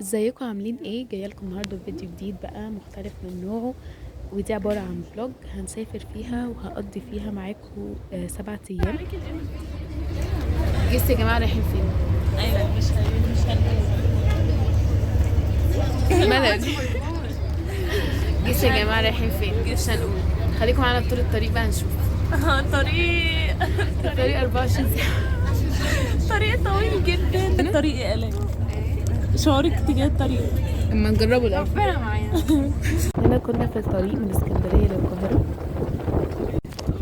ازيكم عاملين ايه؟ جاية لكم النهارده بفيديو جديد بقى مختلف من نوعه، ودي عبارة عن vlog هنسافر فيها وهقضي فيها معاكم 7 ايام. guess يا جماعة رايحين فين؟ ايوه مش هنقول بلدي. guess يا جماعة رايحين فين؟ مش هنقول، خليكم معانا طول الطريق بقى نشوف. طريق الطريق 24 ساعة، طريق طويل جدا. الطريق يا الاء، شعورك تجاه الطريق اما نجربه الاول. ربنا معانا. هنا كنا في الطريق من اسكندرية للقاهره.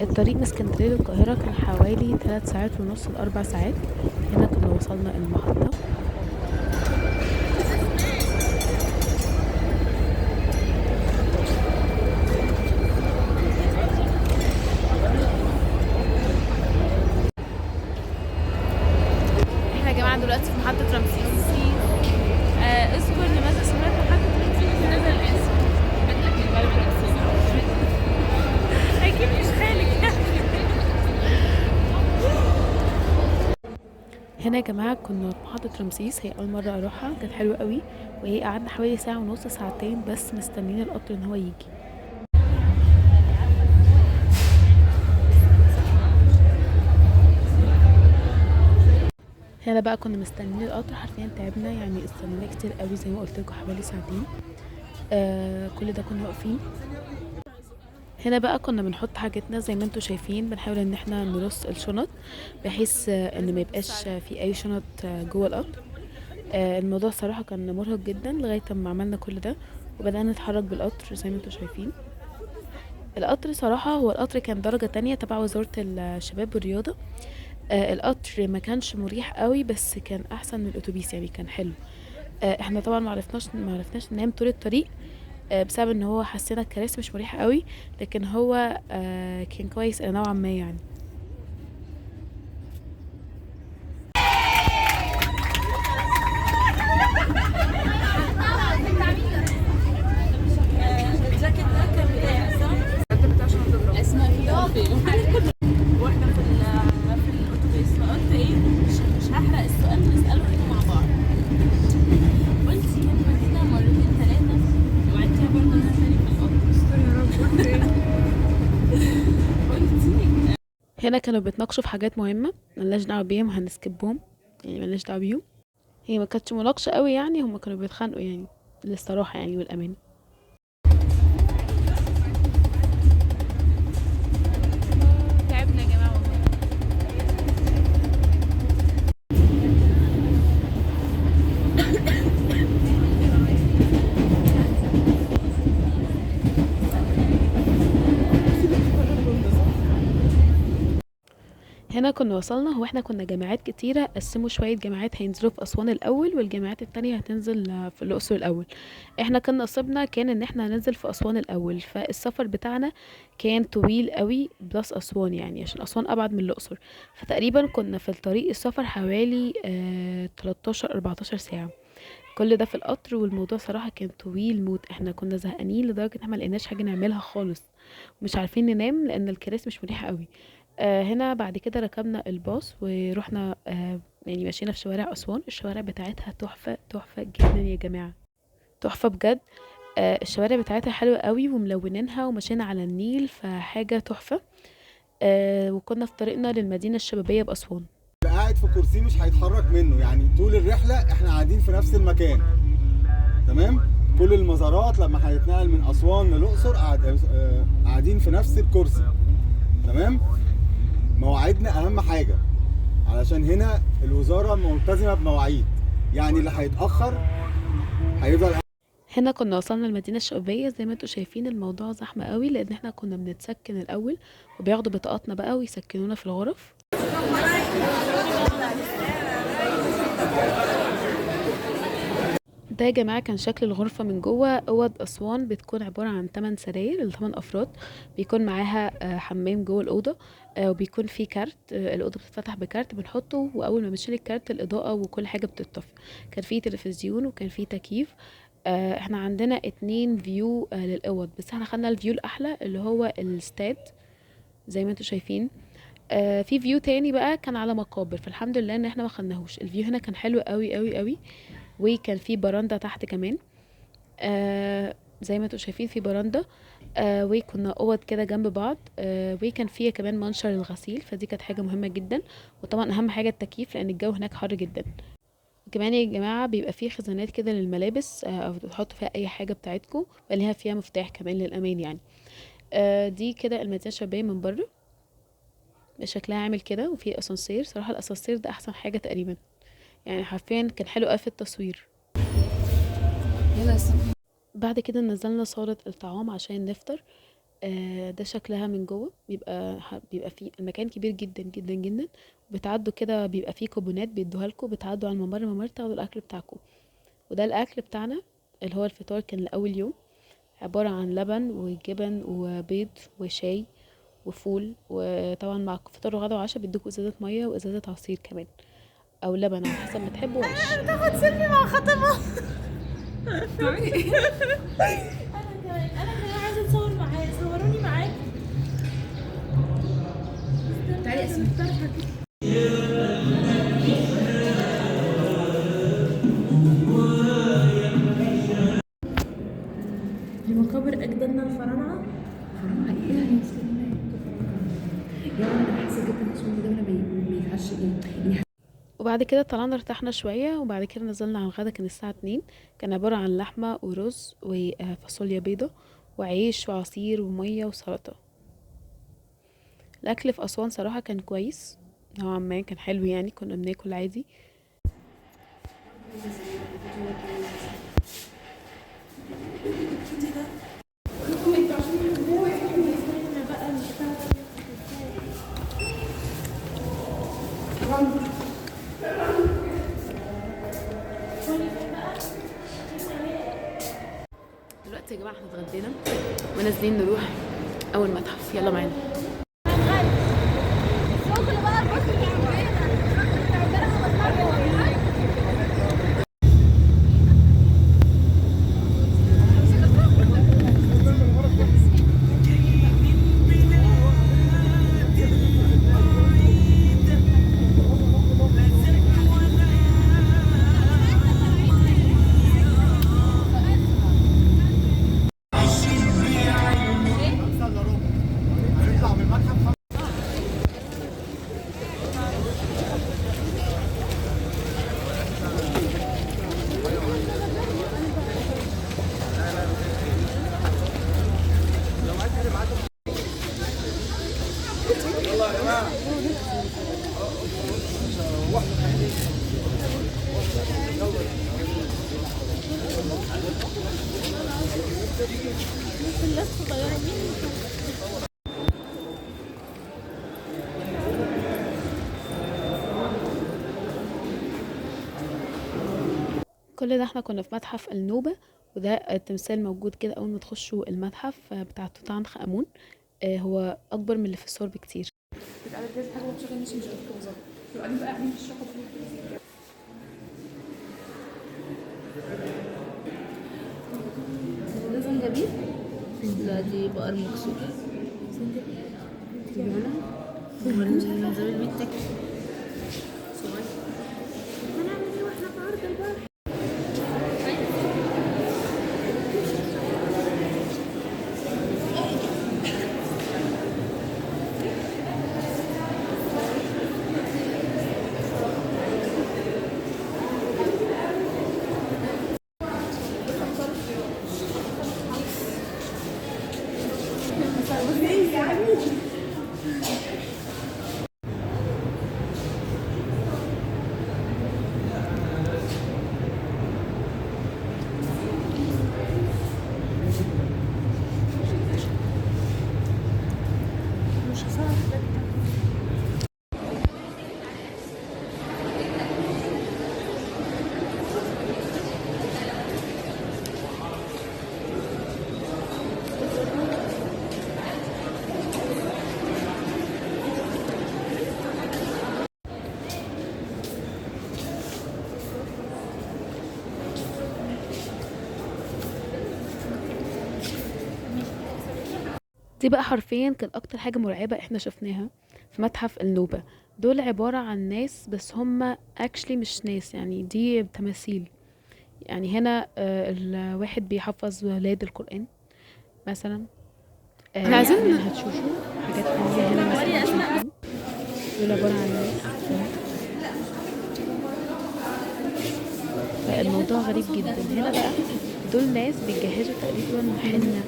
الطريق من اسكندرية للقاهره كان حوالي 3 ساعات ونص ل 4 ساعات. هنا كنا وصلنا المحطة. احنا يا جماعة دلوقتي في محطة رمسيس. اذكر لماذا سميت محطة رمسيس هذا الاسم؟ اكيد مش خالك. هنا يا جماعة كنا في محطة رمسيس، هي أول مرة أروحها، كانت حلوة قوي. وهي قعدنا حوالي ساعة ونص ساعتين بس مستنيين القطر إن هو يجي. هنا بقى كنا مستنيين القطر، حرفيا تعبنا، يعني استنينا كتير قوي زي ما قلت لكم حوالي ساعتين. كل ده كنا واقفين. هنا بقى كنا بنحط حاجتنا زي ما انتوا شايفين، بنحاول ان احنا نرص الشنط بحيث ان ما يبقاش في اي شنط جوه القطر. الموضوع صراحة كان مرهق جدا لغاية ما عملنا كل ده وبدأنا نتحرك بالقطر زي ما انتوا شايفين. القطر صراحة هو القطر كان درجة تانية تبع وزارة الشباب والرياضة. القطر ما كانش مريح قوي بس كان احسن من الاتوبيس، يعني كان حلو. احنا طبعا ما عرفناش ننام طول الطريق، بسبب ان هو حسينا الكراسي مش مريحة قوي، لكن هو كان كويس نوعا ما يعني. الجاكيت ده كان بتاعي صح؟ اسماء في واحنا في الاتوبيس، فقلت ايه مش هحرق السؤال، نساله احنا مع بعض. قلتي كلمة كده مرتين ثلاثة وعدتيها برضه انا تاني في القطر. قلتي هنا كانوا بيتناقشوا في حاجات مهمة ملناش دعوه بيهم، هنسكبهم يعني ملناش دعوه بيهم. هي ما كانتش مناقشة قوي يعني، هما كانوا بيتخانقوا يعني للصراحه يعني والامانة. تعبنا يا جماعة والله. هنا كنا وصلنا، هو احنا كنا جامعات كتيرة، قسموا شوية جامعات هينزلوا في أسوان الأول والجامعات التانية هتنزل في الأقصر الأول. احنا كان نصيبنا كان ان احنا هننزل في أسوان الأول، فالسفر بتاعنا كان طويل قوي plus أسوان يعني عشان أسوان أبعد من الأقصر. فتقريبا كنا في الطريق السفر حوالي 13-14 ساعة، كل ده في القطر. والموضوع صراحة كان طويل موت، احنا كنا زهقانين لدرجة ان احنا ما لقيناش حاجة نعملها خالص، ومش عارفين ننام لأن الكراسي مش مريحة قوي. هنا بعد كده ركبنا الباص ورحنا، يعني مشينا في شوارع أسوان. الشوارع بتاعتها تحفة تحفة جدا يا جماعة، تحفة بجد. الشوارع بتاعتها حلوة قوي وملونينها، ومشينا على النيل فحاجة تحفة. وكنا في طريقنا للمدينة الشبابية بأسوان. قاعد في كرسي مش هيتحرك منه، يعني طول الرحلة احنا قاعدين في نفس المكان، تمام؟ كل المزارات لما هنتنقل من أسوان للأقصر قاعدين في نفس الكرسي، تمام؟ مواعيدنا أهم حاجة، علشان هنا الوزارة ملتزمة بمواعيد، يعني اللي هيتأخر هيفضل. هنا كنا وصلنا المدينة الشبابية زي ما انتوا شايفين الموضوع زحمة قوي، لأن احنا كنا بنتسكن الأول وبياخدوا بطاقاتنا بقى ويسكنونا في الغرف. ده يا جماعة كان شكل الغرفة من جوه. أوض أسوان بتكون عبارة عن 8 سراير ل8 أفراد، بيكون معاها حمام جوه الأوضة، وبيكون في كارت، الأوضة بتتفتح بكارت بنحطه، وأول ما بنشيل الكارت الإضاءة وكل حاجة بتطفي. كان في تلفزيون وكان في تكييف. احنا عندنا 2 view للأوض، بس احنا خدنا ال view الأحلى اللي هو الاستاد زي ما انتوا شايفين. في view تاني بقى كان على مقابر، فالحمد لله ان احنا ما خدناهوش. ال view هنا كان حلو قوي قوي قوي. وكان في برندة تحت كمان. زي ما انتوا شايفين في برندة. وكنا اوض كده جنب بعض. وكان فيها كمان منشر للغسيل، فدي كانت حاجة مهمة جدا. وطبعا اهم حاجة التكييف لان الجو هناك حر جدا. وكمان يا جماعة بيبقى فيه خزانات كده للملابس، او تحطوا فيها اي حاجة بتاعتكم، ليها فيها مفتاح كمان للامان يعني. دي كده المدينة الشبابية من بره شكلها عامل كده، وفي اسانسير. صراحة الاسانسير ده احسن حاجة تقريبا، يعني حرفيا كان حلو قوي في التصوير. يلا يا سلمى. بعد كده نزلنا صالة الطعام عشان نفطر. ده شكلها من جوه، بيبقى فيه المكان كبير جدا جدا جدا. بتعدوا كده بيبقى فيه كوبونات بيدوها لكم، بتعدوا على الممر ممر تاخدوا الاكل بتاعكم. وده الاكل بتاعنا اللي هو الفطار، كان لاول يوم عبارة عن لبن وجبن وبيض وشاي وفول، وطبعا مع فطار وغدا وعشاء بيدوكوا ازازة مية وازازة عصير كمان او لبن على حسب ما تحبوا وعيش. تاخد سيلفي مع خطيبها. انا كمان عايزه اتصور معاه، صوروني معاك. تعالي يا اسماء. دي مقابر اجدادنا الفراعنة. فراعنة ايه يا سلمى؟ يا انا حاسه جدا ان اسمه ده ما ينفعش ايه يعني. وبعد كده طلعنا ارتحنا شوية، وبعد كده نزلنا على الغدا. كان الساعة 2، كان عبارة عن لحمة ورز وفاصوليا بيضة وعيش وعصير ومية وسلطة. الأكل في أسوان صراحة كان كويس نوعا ما، كان حلو يعني، كنا بناكل عادي. دلوقتي يا جماعة احنا اتغدينا ونازلين نروح أول متحف، يلا معانا. خمسة إلا ربع هنطلع من المتحف. كل ده احنا كنا في متحف النوبة، وده التمثال موجود كده أول ما تخشوا المتحف بتاع توت عنخ آمون. هو أكبر من اللي في الصور بكتير. ده زنجبيل؟ لا دي بقر مكسور. زنجبيل بيتاكل صغير. هنعمل ايه واحنا في عرض البحر؟ مش هصور. دي بقى حرفيا كانت اكتر حاجة مرعبة احنا شفناها في متحف النوبة. دول عبارة عن ناس بس هم actually مش ناس، يعني دي تماثيل. يعني هنا الواحد بيحفظ ولاد القرآن مثلا. احنا عايزين هنا هتشوفوا حاجات تانية هنا مثلا، هتشوفوا دول عبارة عن ناس. فالموضوع غريب جدا. هنا بقى دول ناس بيجهزوا تقريبا حنة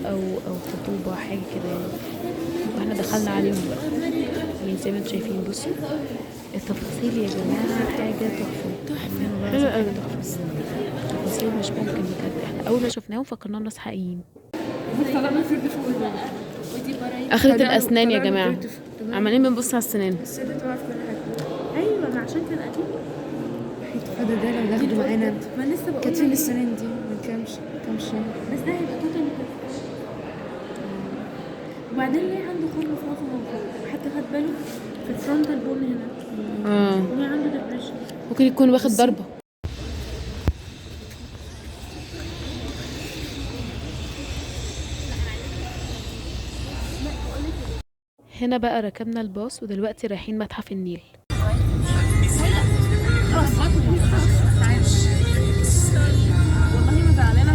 او خطوبة حاجة كده يعني، واحنا دخلنا عليهم بقى. يعني زي ما انتم شايفين، بصوا التفاصيل يا جماعة، حاجة تحفة تحفة، حلو قوي. تحفة، تفاصيل مش ممكن بجد. احنا اول ما شفناهم فكرناهم ناس حقيقيين. اخرة الاسنان يا جماعة، عمالين بنبص على السنان. ايوه، ما عشان كان قديم. فده ده لو ناخده معانا. ما لسه بقول كانت فين السنين دي من كام شهر؟ بس ده هيبقى total. وبعدين ليه عنده خرم في راسه من فوق؟ حتى خد باله في ال frontal bone هنا. وليه عنده depression؟ ممكن يكون واخد ضربة. هنا بقى ركبنا الباص ودلوقتي رايحين متحف النيل. والله ما زعلانة.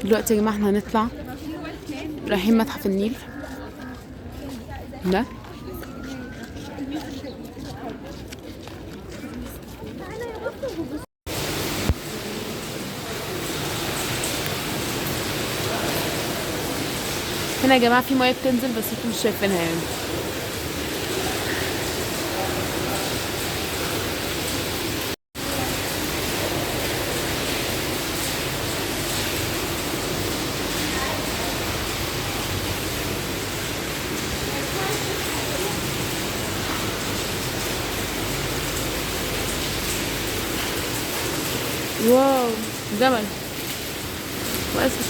دلوقتي يا جماعة احنا هنطلع رايحين متحف النيل ده. هنا يا جماعة في مية بتنزل بس انتوا مش شايفينها يعني. واو، جمل وأسد.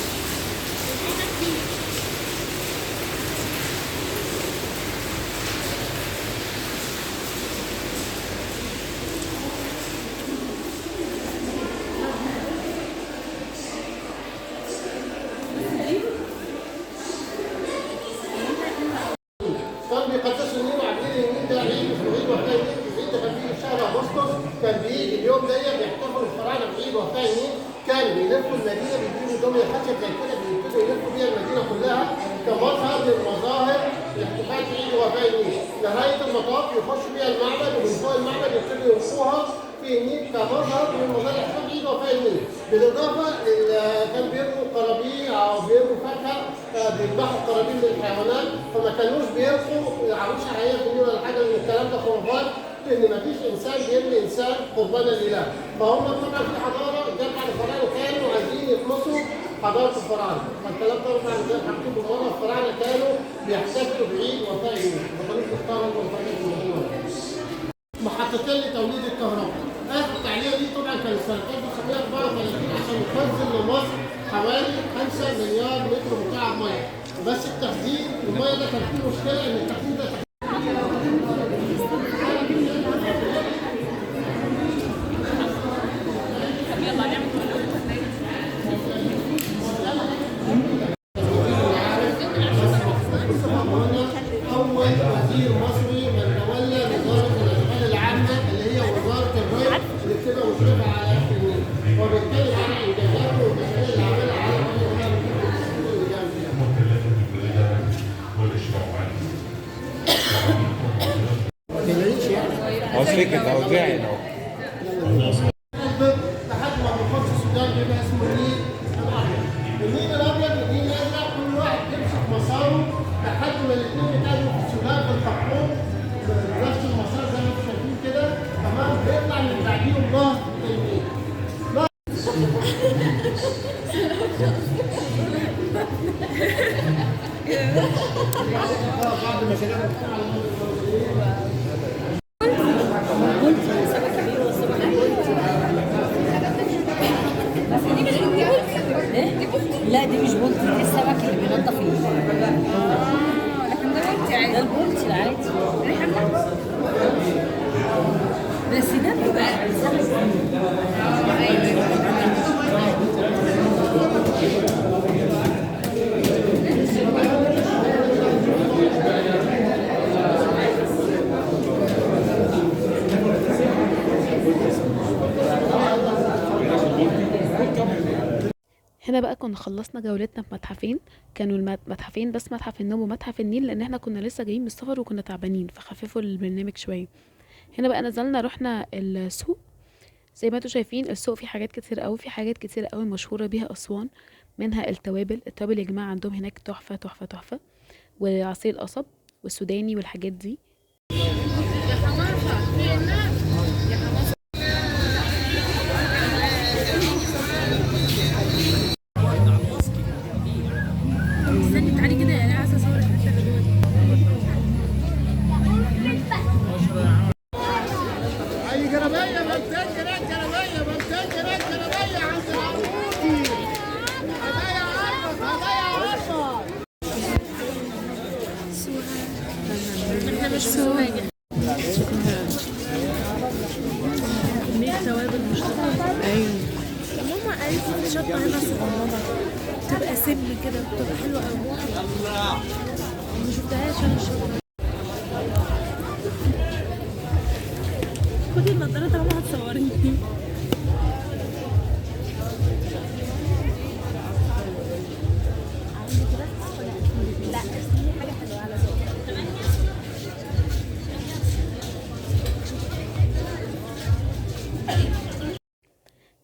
كان بيقدسوا النيل وعاملين النيل ده عيد اسمه عيد وفاء النيل. العيد ده كان بيجي في شهر اغسطس، كان بيجي اليوم ده بيحتفلوا الفراعنة بعيد وفاء النيل. كانوا بيلفوا المدينة، بيجيبوا دمية خشب زي كده بيبتدوا يلفوا بيها المدينة كلها كمظهر من مظاهر الاحتفال بعيد وفاء النيل. نهاية المطاف يخشوا بيها المعبد، ومن فوق المعبد يبتدوا يلفوها في النيل كمظهر من مظاهر الاحتفال بعيد وفاء النيل. بالاضافة كان بيرموا قرابين او بيرموا فاكهة، بيذبحوا قرابين للحيوانات، فما كانوش بيلقوا عروشه حقيقية في النيل ولا حاجة، لان الكلام ده خرافات، ان مفيش انسان بيرمي انسان قربانا لله. فهم طبعا في حضارة جت على الفراعنة وكانوا عايزين يخلصوا حضارة الفراعنة، فالكلام ده طبعا زي ما حكيت بالمرة، الفراعنة كانوا بيحتفلوا بعيد وفاء النيل، ما كانوش بيختاروا وفاء النيل. محطتين لتوليد الكهرباء. اخر التعليق دي طبعا كانت سنة 1934 عشان يخزن لمصر حوالي 5 مليار متر مكعب مية، بس التخزين المية ده كان فيه مشكلة ان التخزين ده اول وزير مصري من تولى وزارة الاشغال العامة اللي هي وزارة الري اللي بتبقى مشرفة على النيل، وبالتالي عن انجازاته والمشاريع اللي عملها على ما تقلقيش يعني. هو سكت اهو، زعل اهو. لحد ما بيخش السودان بيبقى اسمه النيل الابيض. النيل الابيض والنيل الازرق كل واحد بيمشي في مساره لحد ما الاثنين بيتقابلوا في السودان في الخرطوم نفس المسار زي ما انتم شايفين كده، تمام؟ بيطلع من بعديهم نهر النيل. بعض المشاريع على لا دي مش بولتي، دي السمك اللي بينضف لكن ده بولتي عادي، ده البولتي العادي، بس ده بيبقى سمك. ايوه. هنا بقى كنا خلصنا جولتنا في متحفين، كانوا المتحفين بس متحف النوبة ومتحف النيل، لان احنا كنا لسه جايين من السفر وكنا تعبانين فخففوا البرنامج شوية. هنا بقى نزلنا رحنا السوق. زي ما انتوا شايفين السوق فيه حاجات كتير قوي، في حاجات كتير قوي مشهورة بيها أسوان، منها التوابل. التوابل يا جماعة عندهم هناك تحفة تحفة تحفة، وعصير القصب والسوداني والحاجات دي. استني تعالي كده، انا عايزه اصور الحتة اللي جوه دي. اي جرابيه ب 200 جنيه، جرابيه ب 200 جنيه، جرابيه عند العربوطي. هدايا عرفه، هدايا عرفه. احنا مش سوهاج. كمية توابل مش طبيعية. ايوه ماما قالت لي في شطة هنا صغننة بتبقى سم كده، بتبقى حلوة قوي. ما شفتهاش انا الشطة. خدي النضارة طالما هتصوريني. لا ارسمي حاجة حلوة على ذوقك.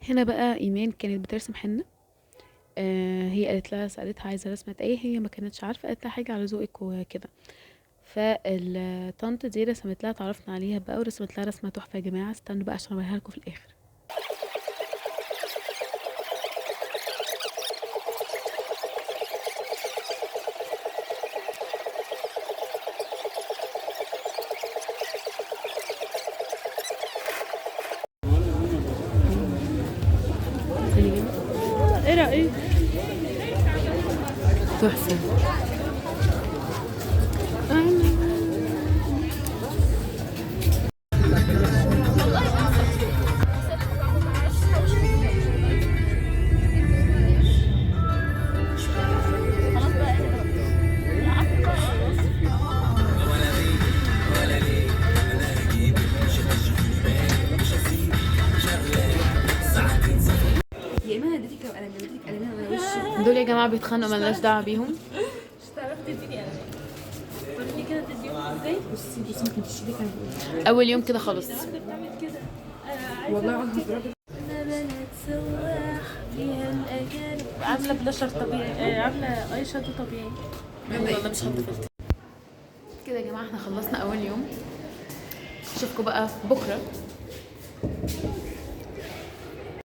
هنا بقى ايمان كانت بترسم حنة. هي قالت لها، سألتها عايزة رسمة ايه، هي ما كانتش عارفة، قالت لها حاجة على ذوقك وكده. فالطنط دي رسمت لها، تعرفنا عليها بقى ورسمت لها رسمة تحفة يا جماعة. استنوا بقى عشان اوريها لكم في الاخر. ايه رأيك؟ تحفة. يا ايمان اديتك لو قلم، اديتك قلمين على وشي. دول يا جماعة بيتخانقوا، ملناش دعوة بيهم. مش هتعرفي تديني قلم. وريني كده تديهم ازاي؟ بصي بصي، ما كنتش ايدك انا بقول. اول يوم كده خالص. واحدة بتعمل كده. انا عايزة والله العظيم هضربك. انا بلد سواح فيها الاجانب. عاملة بلاشر طبيعي، عاملة eye shadow طبيعي. والله مش هحط فلتر كده يا جماعة. احنا خلصنا اول يوم، اشوفكم بقى بكرة.